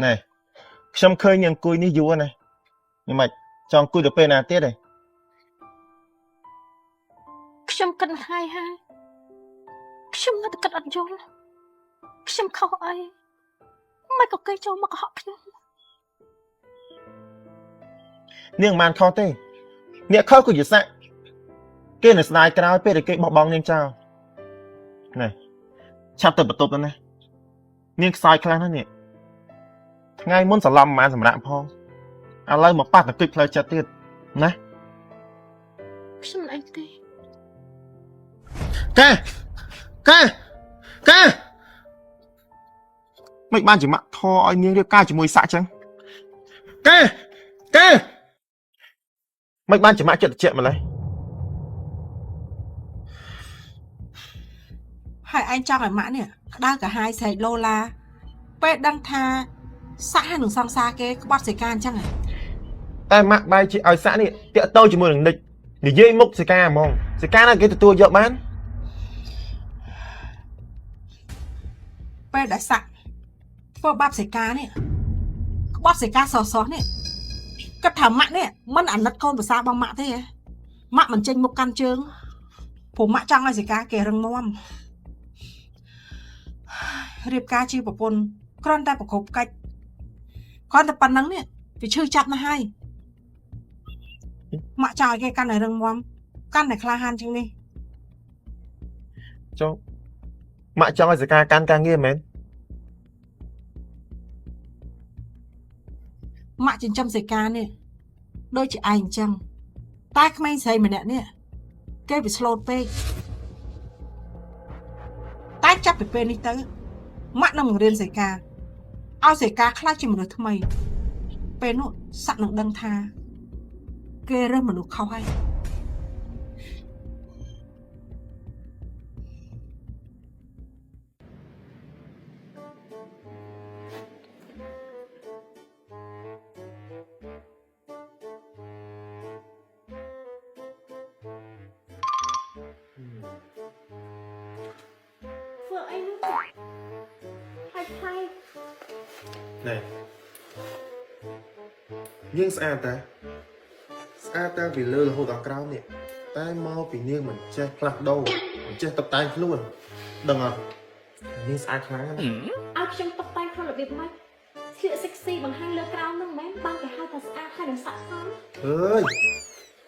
ណែខ្ញុំឃើញនាងអង្គុយនេះយូរណាស់នេះមិនចង់អង្គុយទៅពេលណាទៀតទេ ខ្ញុំគិតមួយថ្ងៃហើយខ្ញុំនៅតែគិតអត់យល់ខ្ញុំខុសអីមិនក៏គេចូលមកកុហកខ្ញុំ នាងមិនបានខុសទេអ្នកខុសគឺជាសាក់គេនៅស្ដាយក្រោយពេលដែលគេបោះបង់នាងចោលណែឆាប់ទៅបន្ទប់ទៅណានាងខ្សោយខ្លាំងណាស់នេះថ្ងៃមុនសន្លំប្រហែលសម្រាប់ផងឥឡូវមកប៉ះតង្គិចផ្លូវចិត្តទៀតណា ខ្ញុំមិនអីទេ កែកែកែមិនបានជាម៉ាក់ធរឲ្យនាងរៀបការជាមួយសាក់ចឹងកែកែមិនបានជាម៉ាក់ចិត្តត្រជាក់ម្លេះ ហើយឯងចង់ឲ្យម៉ាក់នេះក្តៅកាហាយស្រែកឡូឡាពេលដឹងថាសាក់ហើយនឹងសង្សារគេក្បត់សេកាអញ្ចឹងហ៎ តែម៉ាក់បែរជាឲ្យសាក់នេះតាក់ទងជាមួយនឹងនិចនិយាយមុខសិកាហ្មងសិកាណាគេទទួលយកបាន ពេលដែលសាក់ធ្វើបាបសេកានេះក្បត់សេកាសសនេះគិតថាម៉ាក់នេះមិនអាណិតកូនប្រសារបស់ម៉ាក់ទេហ៎ម៉ាក់មិនចេញមុខកាន់ជើងព្រោះម៉ាក់ចង់ឲ្យសេកាគេរឹងមាំរៀបការជាប្រពន្ធគ្រាន់តែប្រកបកិច្ចគ្រាន់តែប៉ុណ្្នឹងនេះវាឈឺចាប់ណាស់ហើយម៉ាក់ចង់ឲ្យគេកាន់តែរឹងមាំកាន់តែក្លាហានជាងនេះ ចុះម៉ាក់ចង់ឲ្យសិកាកាន់ការងារមែន ម៉ាក់ចិញ្ចឹមសេកានេះដូចជាឯងអញ្ចឹងតែក្មេងស្រីម្នាក់នេះគេវាស្លូតពេកតែចាប់ពីពេលនេះទៅម៉ាក់នឹងបង្រៀនសេកាឲ្យសេកាខ្លាចជាមនុស្សថ្មី ពេលនោះស័កនឹងដឹងថា គេរើសមនុស្សខុសហើយ ធ្វើអីនោះហើយផ្លែក ណែនាងស្អាតតាស្អាតតាពីលើរហូតដល់ក្រោមនេះតែមកពីនាងមិនចេះផ្លាស់ប្ដូរមិនចេះតុបតែងខ្លួនដឹងអត់នាងស្អាតខ្លាំងណាស់ ឲ្យខ្ញុំតុបតែងខ្លួនរបៀបម៉េចស្លៀកសិចស៊ីបង្ហាញលើក្រោមហ្នឹងមែនបានគេហៅថាស្អាតហើយនឹងស័ក្តិសម អើយ